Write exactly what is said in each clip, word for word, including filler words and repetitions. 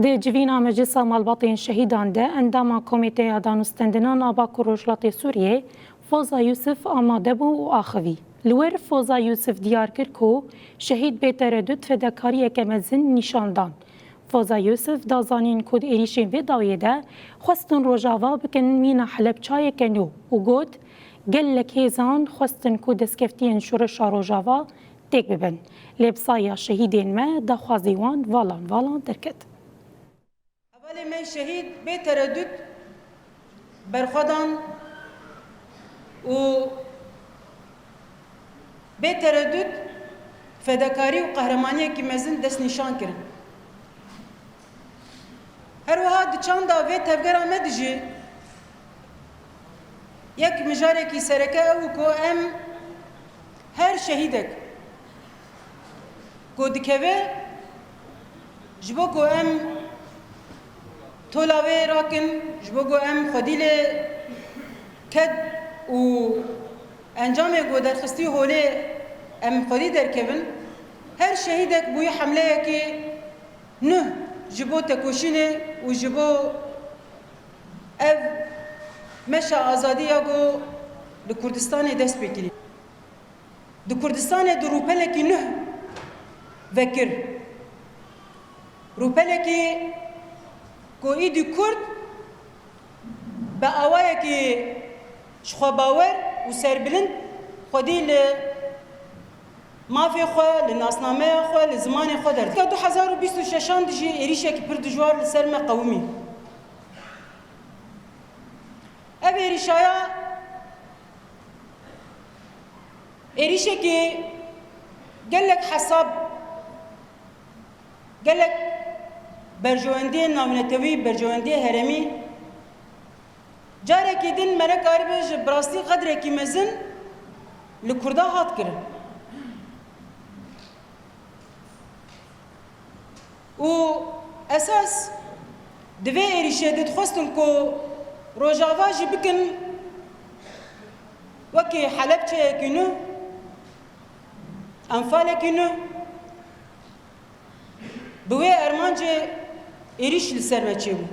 Di civîna Meclisa Malbatên Şehîdan de endama Komîteya Danûstendinan a Bakur Rojhilatê Sûriyê Foza Yûsif amade bû û axivî. Li wir Foza Yûsif diyar kir ku şehîd bê teredût fedakariyeke mezin nîşan dan. Foza Yûsif da zanîn ku di êrîşên vê dawiyê de xwestin Rojava bikin mîna Helebçayeke nû û got, gelek hêzan xwestin ku destkeftiyên şoreşa Rojava têk bibin. Lê bi saya şehîdên me daxwazî wan valan valan derket. Hevalê me şehîd bê teredût berxwe dan û bê teredût fedakarî û qehremaniyekî mezin destnîşan kirin. Her wiha di çanda vê tevgera me de jî yek mijarekî sereke ew ku em her şehîdek ku dikeve, ji bo ku em tola wê rakin, ji bo ku em xwedî lê ked û encamê ku derxistî holê em xwedî derkevin, her şehîdek bûyî hemleyekî nuh ji bo tekoşînê û ji bo ev meşa azadî ya ku li Kurdistanê dest pê kirî. Di Kurdistanê di rûpelekî nuh vekir. Rûpelekî ku îdî Kurd bi awayekî jixwebawer û serbilind xwedî li mafê xwe, li nasnameya xwe, li zimanê xwe derdixist. Du hezar û bîst û şeşan de jî êrîşekî pir dijwar li ser me qewimî. Ev êrîşaya, êrîşekî gelek hesab, gelek berjewendiyên navnetewî, berjewendiyê herêmî, carekî din me nekaribe ji bi rastî qedrekî mezin li Kurda hat kirin. Û esas di vê êrîşê de dixwestin ku Rojava jî bikin wekî Helebçeyekî nû, Enfalekî nû, bi wê armancê êrîş li ser me çêbû.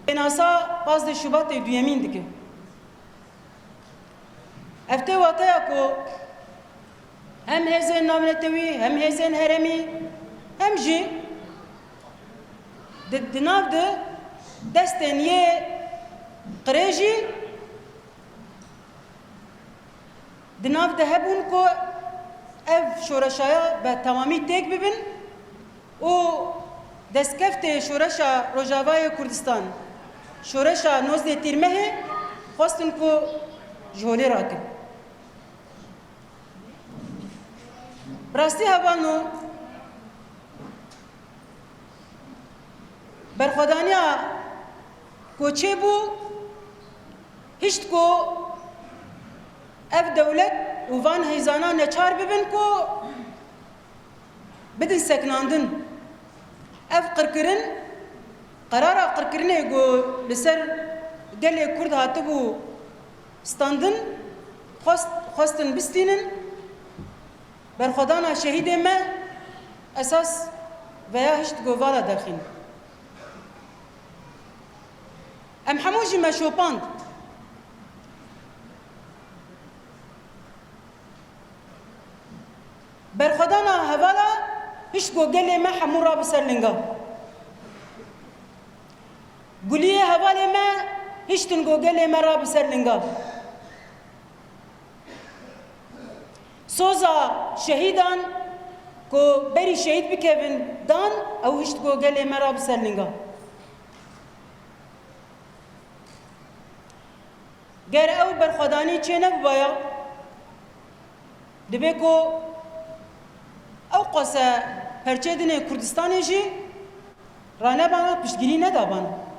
Pênasa pazdeh Şubatê duyemîn dike. Ev tê wateya ku hem hêzên navnetewî, hem hêzên herêmî, hem jî di, di nav de destên yê qirêjî di nav de hebûn ku ev şoreşaya bi temamî têk bibin û destkeftê şoreşa Rojavayê Kurdistan, şoreşa nozdê Tîrmehê xwestin ku ji holê rakin. Bi rastî hevalno, berxwedaniya ku çêbû, hişt ku ev dewlet û van hêzana neçar bibin ku bidin sekinandin. Ev qirkirin, qerara qirkirinê ku li ser gelê Kurd hatibû standin, xwest, xwestin bistînin, berxwedana şehîdê me esas veya hişt ku vala derxîn. Em hemû jî me şopand. Berxwedana hevala hişt ku gelê me hemû rabe ser linga. Guliyê hevalê me hiştin ku gelê me rabe ser linga. Soza şehîdan ku berî şehîd bikevin dan, ew hişt ku gelê me rabe ser linga. Ger ew berxwedanî çênebûbaya, dibe ku ew qase perçe dinê Kurdistanê jî ranebana, piştgirî nedabana.